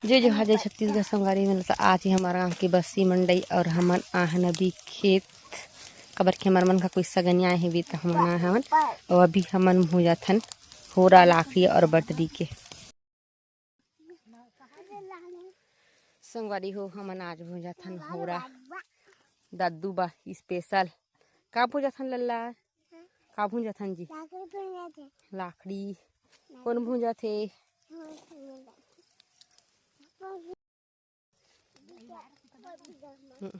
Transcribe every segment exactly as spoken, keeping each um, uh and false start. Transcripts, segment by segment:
जय जोहार, जय छत्तीसगढ़ संगवारी मन। तो आज ही हमर गांव के बस्सी मंडई और हमन आहन अभी खेत, काबर के हमर मन का कोई सगनिया हे भी, तो हमन आए हवन। और अभी हमन भूंजाथन होरा, लाखड़ी और बटरी के। संगवारी हो, हमन आज भूंजाथन होरा, दद्दू बा स्पेशल। का भूंजाथन लल्ला? का भूंजाथन जी? लाखड़ी भूंजाथे। लाखड़ी। कोन भूंजाथे? हम्म।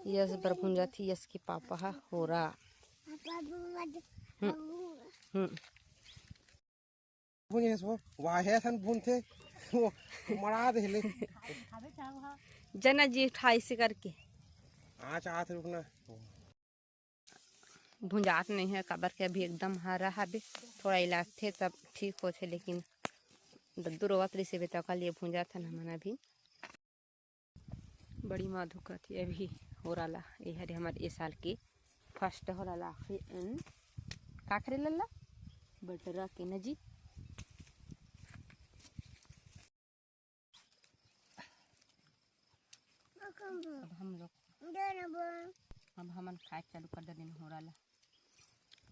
यस बर भूंजाथे, यस के पापा ह होरा। हम्म। हम्म। भुने हस वो, वाहे असन भुनथे, वो मड़ा देले। जना जी उठाई से करके। आ, चाहत रुकना। भुंजात नहीं है, काबर के अभी एकदम हरा हवे, थोड़ा इलाजथे तब ठीक होथे, लेकिन दद्दू रोवत रहिसे बे, त ओकर लिए भुंजात हन हमन अभी। बड़ी माँ धुकत हे अभी होरा ला। ये हरे हमर ए साल के फर्स्ट होरा ला। फिर, अम, का करे लल्ला? बटरा के न जी। अब हम लोग, अब हमन खाए चालू कर देन होरा ला।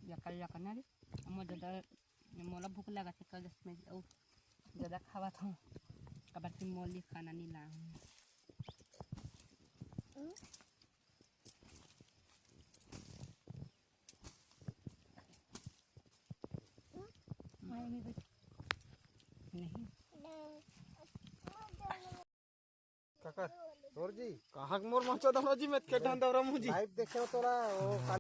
या कर, या करना रे। मोर दादा मोला भूख लागत हे, कल जस मैं अउ जादा खावत हूँ, काबर कि मोर लिए खाना नहीं लाए हूँ। नहीं। काकर? तोर जी? कहाँ के मोर मचो दमरा जी, मैं के ढान दौरा मुझी। लाइव देखे हो तोला, वो